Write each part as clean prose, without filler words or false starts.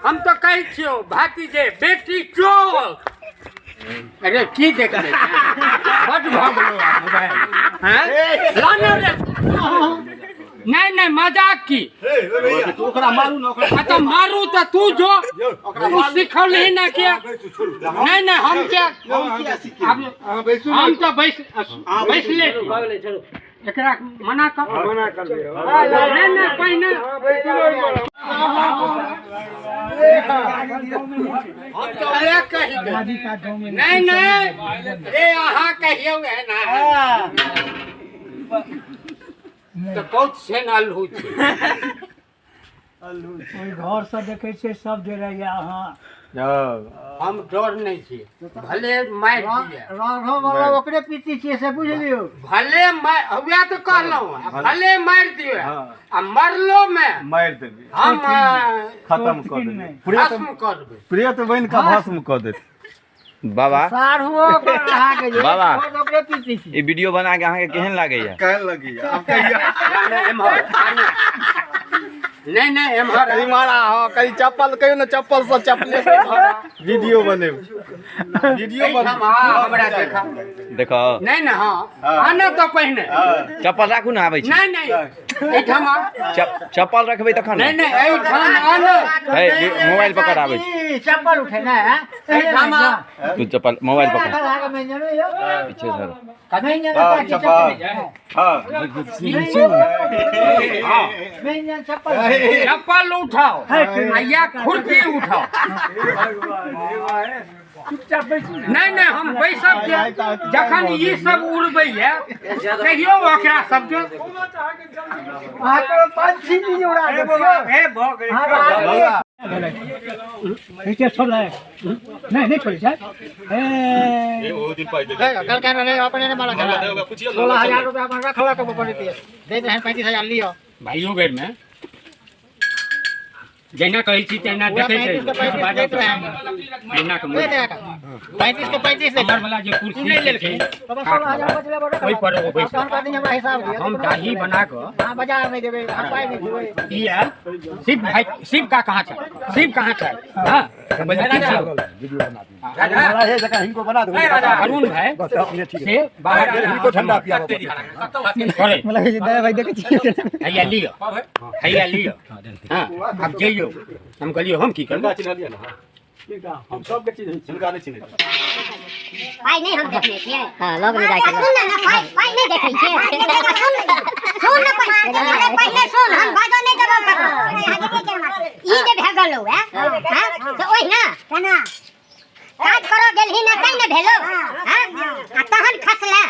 हम तऽ कहै छियौ भातिजे बेटी चोर। अरे की देखबै, बड भऽ गेलौ आब मोबाइल। हैं, लाने रे। नहि नहि, मजाक की। ओकरा मारू ने ओकरा। आ तऽ मारू तऽ तू जो, तू सिखौलही ने के। नहि नहि, हम के आब हम तऽ बैस बैसले छी। एकरा मना कर, मना कर। नहि नहि, पहिने हम तऽ वएह कहि देब। नहि नहि रे, अहाँ कहियौ एना तऽ बहुत सेन अल्हू छै। ओहि घरसँ देखै छियै सब जे रहैया अहाँ। हम डर नहि छी, भले मारि दिए। राघव वाला ओकरे पीती छियै से बुझि लियौ। भले मारि, वएह तऽ कहलहुँ, भले मारि दिए आ मरलो मे मारि देबै हम खत्म कऽ देबै, प्रेत भस्म कऽ देबै। प्रेत बनि कऽ भस्म कऽ देतै। बाबा साढ़ुओ अहाँके जे बाबा। ओकरे पीती छी। ई वीडियो बना के अहाँके केहन लागैया? केहन लगैया आब कहिया? एम्हर नहि नहि, एम्हर कहीं मारा। हाँ, कहीं चप्पल कहियो ने, चप्पल से चप्पले से वीडियो बनेब, वीडियो एहिठाम आ, हमरा देखा। देखो। नहि नहि, हाँ, आने तऽ पहिने चप्पल राखू ने, आबै छी। नहि नहि, एहिठाम आ। चप्पल रखबै तखन नहि ने। नहि, एहिठाम आने। हे, मोबाइल पकड़, आबै छी। ई चप्पल उठे ने एहिठाम आ। तू चप्पल मोबाइल पकड़। पीछे सर। चप्पल। हाँ। चप्पल चप्पल उठाओ आ या खुरपी उठाओ। नहि नहि, हम बैसब के जखन ई सब उड़बैया कहियो ओकरा सबके। पंछी नहीं उड़ा। छोड़ नहीं नहीं, छोड़ी साहब। 16,000 रुपया अपन रखलक, अपन दे दे, 35,000 लियो। भाइयो बेर में जहिना कहै छी तहिना देखैत रही। एना के 35 के 35। हमर वाला जे कुर्सी नहीं छै लेलखिन, 16,000 बचले। ओहि पर ओ बैसल। हमरा हिसाब दिअ। हम दाही बना कऽ अहाँ बाजार नहि जेबै, अहाँ पाइ नहि देबै। ई आयल, शिव भाई, शिव का कहाँ छै, शिव कहाँ छै? हाँ, बोले, की छियौ? हिनको बना दो। अरुण भाई से बाहर हिनको ठंडा पियाबऽ। करे। भाई देखै छियै। हैया लिअ, हैया लिअ। हाँ, आब जइयौ। हम कहलियै, हम की करबै? चिन्हलियै ने? हम सबके चिन्है छी, हिनका नहि चिन्है छी। पाइ नहि हम देखने छियै। हाँ, लग में जाके। सुन ने, पाइ पाइ नहि देखै छियै। सुन सुन ने, अरे पहिने सुन, हम बाजो नहि देबौ ककरो। ई जे भए गेलौ है, हाँ, तऽ ओहिना केना काज करऽ गेलही ने, तैं ने भेलौ। हाँ, आ तहन खसला।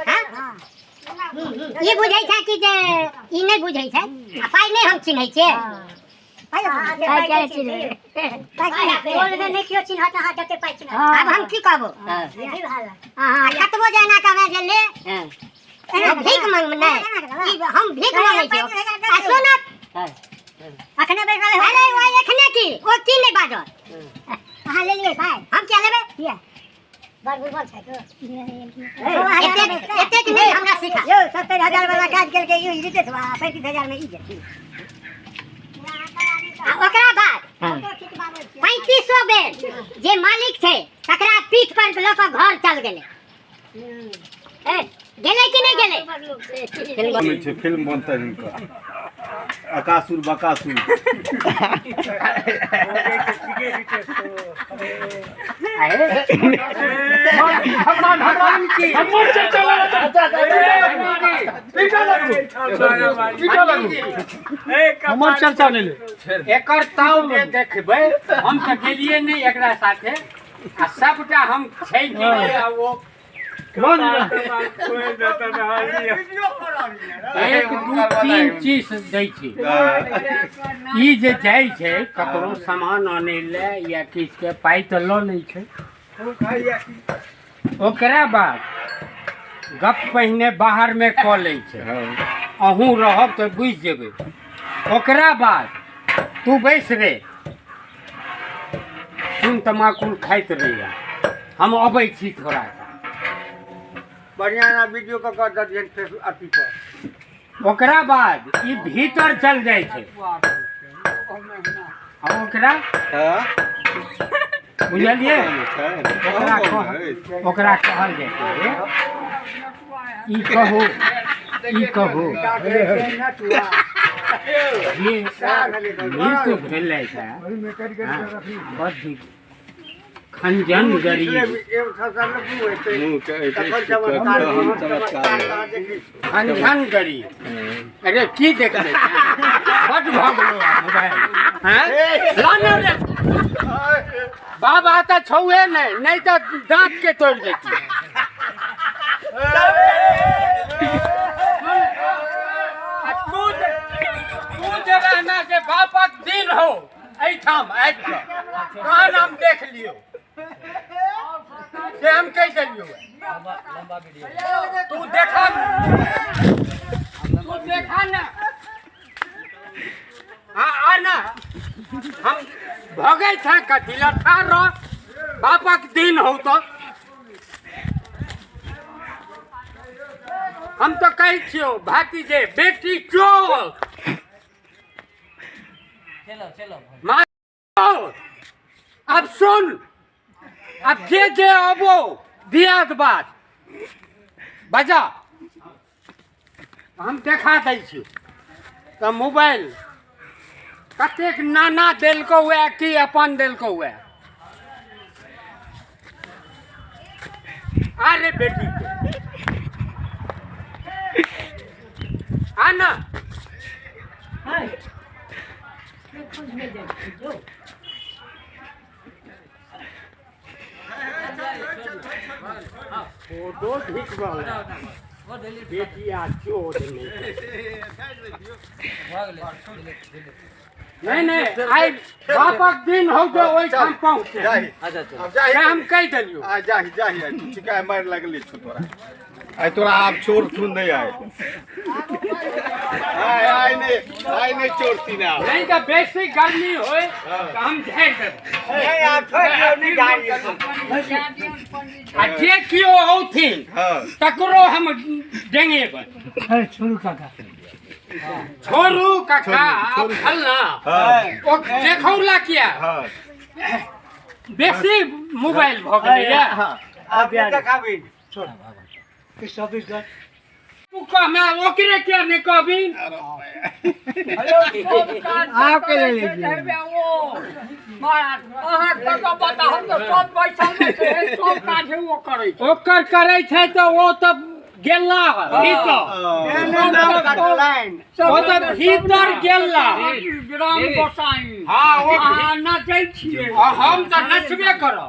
हाँ, ई बुझै छै कि जे ई नहि बुझै छै आ पाइ नहि हम चिन्है छियै। पाइ के चिन्है? आब हम की कहबो? आ कतबो जे एना कहबै जे ले, एना भीख मांग, नहि, ई हम भीख मांगै छियौ। आ सुन, अखने बैठल। अरे ओ एखने की, ओ की नहि बाजल। अहाँ लेलियै पाइ? हम किया लेबै? किया? बड़ बुड़बक छै तो। एतेक एतेक नहि हमरा सिखा। यौ, 70,000 वाला काज केलकै ई रितेश बा, 35,000 मे ई जेती। आ ओकरा बाद 3500 बेर जे मालिक छै तकरा पीठ पर लऽ कऽ घर चल गेलै। ए, गेलै कि नहि गेलै? बनै छै फिल्म, बनतै हिनकर अकासुर बकासुर। हम की हमर चर्चा नहि ले। एकर ताव जे देखबै, हम तऽ गेलियै नहि एकरा साथे आ सबटा हम छै कि नहि। आ ओ एक दू तीन चीज दै छी। ई जे जाइ छै ककरो सामान आनै लए या किछुके पाइ तऽ लऽ लै छै। ओकरा बाद गप पहिने बाहरमे कऽ लै छै, अहूँ रहब तऽ बुझि जेबै। ओकरा बाद तू बैस रे, चून तमाकुल खाइत रहिया, हम अबै छी थोड़ा सा। बढ़िया ना वीडियो कऽ कऽ दऽ फेसबुक अथी पर। ओकरा बाद ई भीतर चल जाइ छै। आ ओकरा बुझलियै ओकरा ओकरा कहल जाइ छै ई कहू ई कहू जे मृत्यु भेलै बद्ध खंजन गरीब खंजन गरीब। अरे की देखबै बड भऽ गेलौ मोबाइल। हैं लाने रे बाबा तऽ छौहे नहि, नहि तऽ दाँत के तोड़ि देती। तू जे रहना जे बापक दिन हो एहिठाम आबि कऽ तहन हम देख लियौ से हम कहि देलियौ। तू देखा, तू देखा ना, आ ना हम भगै छें कथी लए, ठाढ़ रह, बापक दिन हौ तऽ। हम तऽ कहै छियौ भातिजे बेटी चोर अब सुन, अब जे जे अबो दियाद बात बजा हम देखा दै छी। तऽ मोबाइल कतेक नाना देलकौ ए कि अपन देलकौ ए। अरे बेटी के आ ना फोटो घिचबल बेटिया चोर नहीं नहीं आई बापक दिन हो गयो ओहिठाम पहुँचे। हम कहि देलियौ जाहि जाहि ठीक है, मारि लगली छौ तोरा। आइ तोरा आब चोर थुन नहीं आए, आइ नहीं, आइ नहीं चोरती ना। नहीं तो बेसी गर्मी होय तो हम झाड़ि देबै। आ जे केओ औथिन तकरो हम डेंगेबै। छोड़ू काका, छोड़ू काका, फलना ओ देखौला किया बेसी मोबाइल भऽ गेलैया। तू कहमे ओकरे किया नहि कहबी? आपके ले लीजिए। ओकर करै छै तऽ ओ तऽ गेला भीतर, ओ तऽ भीतर गेला। हाँ ओ नचै छियै, हम तऽ नचबे करब।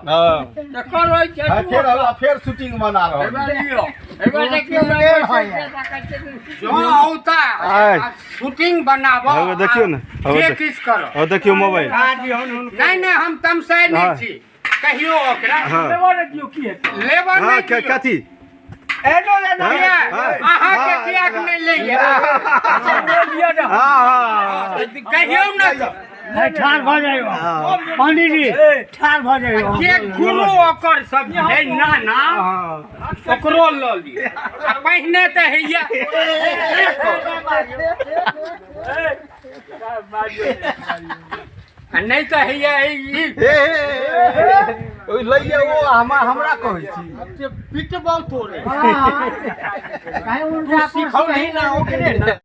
फेर शूटिंग बना रहल। जो औता शूटिंग बनाबो, देखियौ ने जे किछु करब। देखियौ मोबाइल। नहीं नहीं हम तमसाइ नहि छी कहियो ओकरा लेबर नहि दियौ। कथी अहाँके किएक नहि लैया कहियौ ने। ठाढ़ भऽ जाइयो पंडीजी, ठाढ़ भऽ जाइयो। जे गुरु ओकर सब है नाना ओकरो लऽ लिअ। आ पहिने तऽ हैया आ नहि तऽ हैया ई लैया ओ हमरा कहै छी पिटबौ तोरे। तू सिखौलही ना ओकरे ना।